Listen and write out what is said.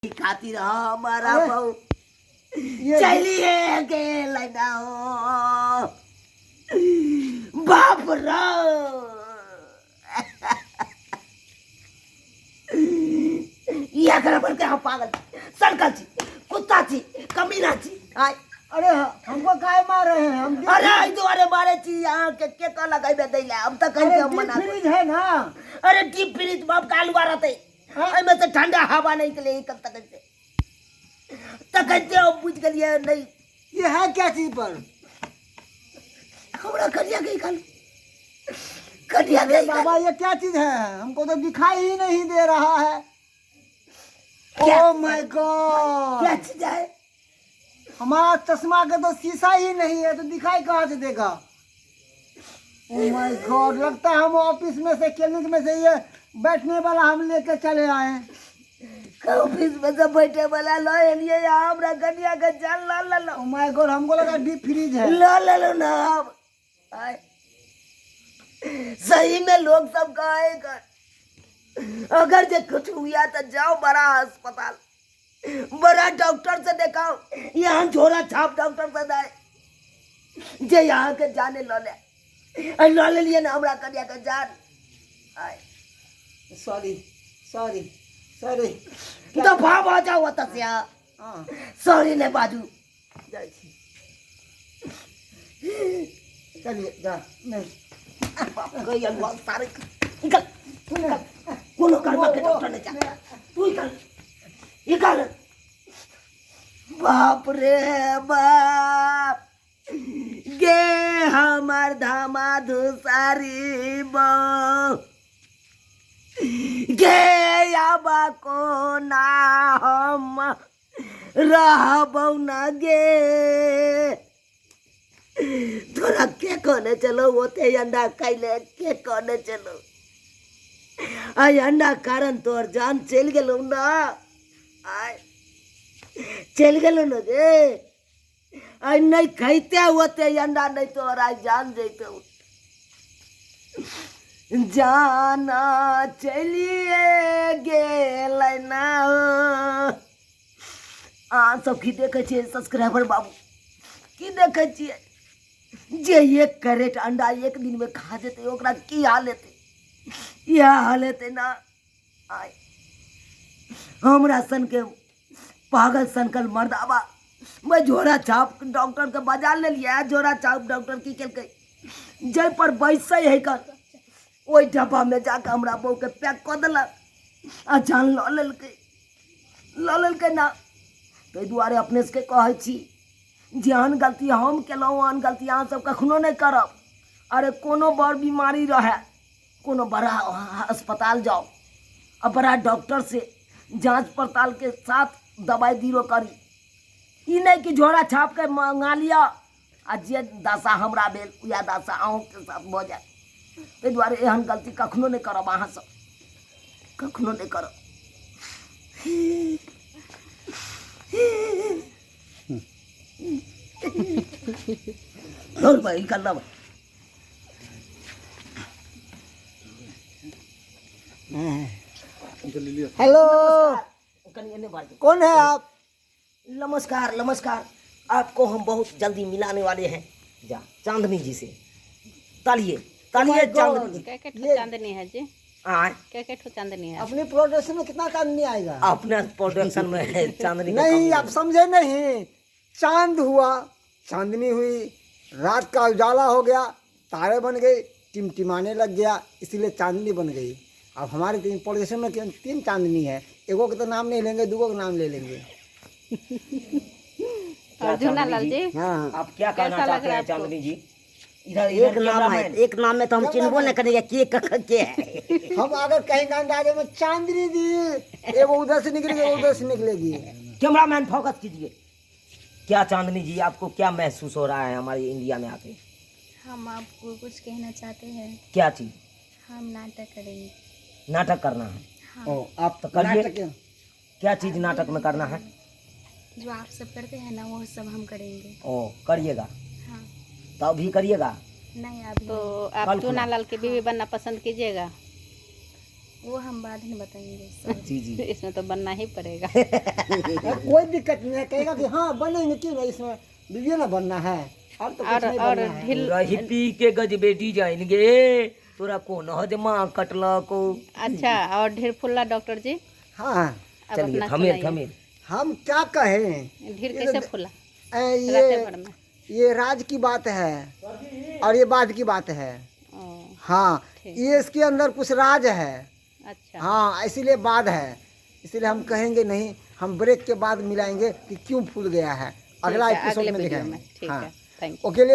खातिर हमारा अरे, बहु ये चलिए गेल ना हो बाप रो इएह करे पर के हम पागल छी सड़कल छी कुत्ता छी कमीना छी आय अरे हमको काय मार रहे हैं हम अरे एहि दुआरे मारे छी अहाँके के कहलक एहिमे दै लए हम तऽ कहै अरे छी हम डीप मना फ्रिज है ना अरे डीप फ्रिज बाप का आलू रहतै एहिमे से ठंडा हवा नहीं निकले कब तक से तखन से हम बुझि गेलियै नहीं ये है क्या चीज पर हमरा कनिया के खाली कनिया अरे के बाबा ये क्या चीज है हमको तो दिखाई ही नहीं दे रहा है क्या? ओ my God क्या चीज है हमारा चश्मा का तो शीशा ही नहीं है तो दिखाई कहाँ से देगा ओ my God लगता है हम ऑफिस में से क्लिनिक में से ये बैठने वाला हम लेके चले आए हैं। ऑफिस में से बैठे वाला ल एलियै हमरा कनिया के जान ल ल ओ my God हमको लगा डीप फ्रीज है ल ल लो ना हम आय। सही में लोग सब कहे कर अगर जे कुछ हुआ तो जाओ बड़ा अस्पताल बड़ा डॉक्टर से देखाओ यहाँ झोरा छाप डॉक्टर से दाए जे यहाँ के जाने ल ले आ ल लेलिए ना हमरा कनिया के जान आय। सॉरी सॉरी सॉरी दफा भऽ जाओ ओतऽ से अहाँ। हाँ सॉरी नहि बाजू जाइ छी चलिए जा नहीं बाप गई अलुआ सारे निकल निकल कोनो कर्म के डॉक्टर नहीं जा तू निकल निकल बाप रे बाप गे हमार धामा धुसारी बो गे आबा कोना हम रहबौ न गे तोरा के कहने चलो ओते अंडा खाइले के कहने चलो आइ अंडा कारण तोहर जान चलि गेलौ ना आइ चलि गेलौ न गे आइ नहि खैते ओते अंडा नहि तोहर आइ जान जैतौ जान चलिए गेलै ना अहाँ सब की देखै छियै सब्सक्राइबर बाबू की देखै छियै जे एक कैरेट अंडा एक दिनमे खा जेतै ओकरा की हाल हेतै इएह हाल हेतै ना आय हमरा सनके पागल सनकल मर्दाबा मैं झोरा छाप डॉक्टरके बजा लेलियै झोरा छाप डॉक्टर की केलकै जाहि पर बैसै है कर ओहि डब्बामे जाकऽ हमरा बहूके पैक कऽ देलक आ जान लऽ लेलकै लऽ लेलकै ना ताहि दुआरे अपने सबके कहै छी जे एहन गलती हम केलहुँ ओहन गलती अहाँसब कखनो नहि करब अरे कोनो बड़ बीमारी रहए कोनो बड़ा अस्पताल जाउ आ बड़ा डॉक्टरसँ जाँच पड़तालके साथ दबाइ बीरो करी ई नहि कि झोरा छापके मँगा लिअ आ जे दशा हमरा भेल उएह दशा अहूँके साथ भऽ जायत ताहि दुआरे एहन गलती कखनो नहि करब अहाँसब कखनो नहि करब दौड़ भाई निकल ना हेलो कनी एने बाजू कौन है आप नमस्कार नमस्कार आपको हम बहुत जल्दी मिलाने वाले हैं जा चांदनी जी से तालिए तालिए Oh my God. चांदनी जी क्या क्या ठो चांदनी है जी आए क्या क्या ठो चांदनी है अपने प्रोडक्शन में कितना चांदनी आएगा अपने प्रोडक्शन में है चांदनी का नहीं कमी आप समझे नहीं चांद हुआ चांदनी हुई रात का उजाला हो गया तारे बन गए टिमटिमाने लग गया इसीलिए चांदनी बन गई अब हमारे तीन प्रोडक्शन में तीन तीन चांदनी है एगो के तो नाम नहीं लेंगे दूगो के नाम ले लेंगे और झूना लाल जी हाँ आप क्या कहना कैसा लग चाहते रहा हैं है आपको? चांदनी जी इधर एक इधर नाम है कैमरामैन। एक नाम में तो हम चिन्हबो नहीं करेंगे के क के है हम अगर कहेंगे अंदाजे में चांदनी दी एगो उधर से निकलेगी एगो उधर से निकलेगी कैमरामैन फोकस कीजिए क्या चांदनी जी आपको क्या महसूस हो रहा है हमारे इंडिया में आके हम आपको कुछ कहना चाहते हैं क्या चीज हम नाटक करेंगे नाटक करना है हाँ ओ आप तो करिए। नाटक क्या चीज नाटक में करना है जो आप सब करते हैं ना वो सब हम करेंगे ओ करिएगा हाँ तो अभी करिएगा नहीं अभी तो कल आप खुला। चूना लाल की बीवी बनना पसंद कीजिएगा वो हम बाद में बताएंगे सर। जी जी। इसमें तो बनना ही पड़ेगा। कोई दिक्कत नहीं है, कहेगा कि हाँ बनेंगे क्यों नहीं, इसमें वीडियो ना बनना है और तो कुछ और नहीं और बनना है। ढील। तोरा हिप्पी के गजबे डिजाइन गे, तोरा कोन हज माँ कटलको। अच्छा, और ढेर फुल्ला डॉक्टर जी। हाँ अब चलिए अपना थमेर सुनाइए। थमेर। हम क्या कहें, ढेर कैसे फूला ये रात भर में? ये राज की बात है और ये बाद की बात है। ओ, हाँ, ठीक। ये इसके अंदर कुछ राज है। अच्छा। हाँ, इसीलिए बाद है, इसलिए हम कहेंगे नहीं, हम ब्रेक के बाद मिलाएंगे कि क्यों फूल गया है। अगला ठीक है, एपिसोड अगले में वीडियो में। दिखाएंगे। ठीक हाँ है, thank you. Okay.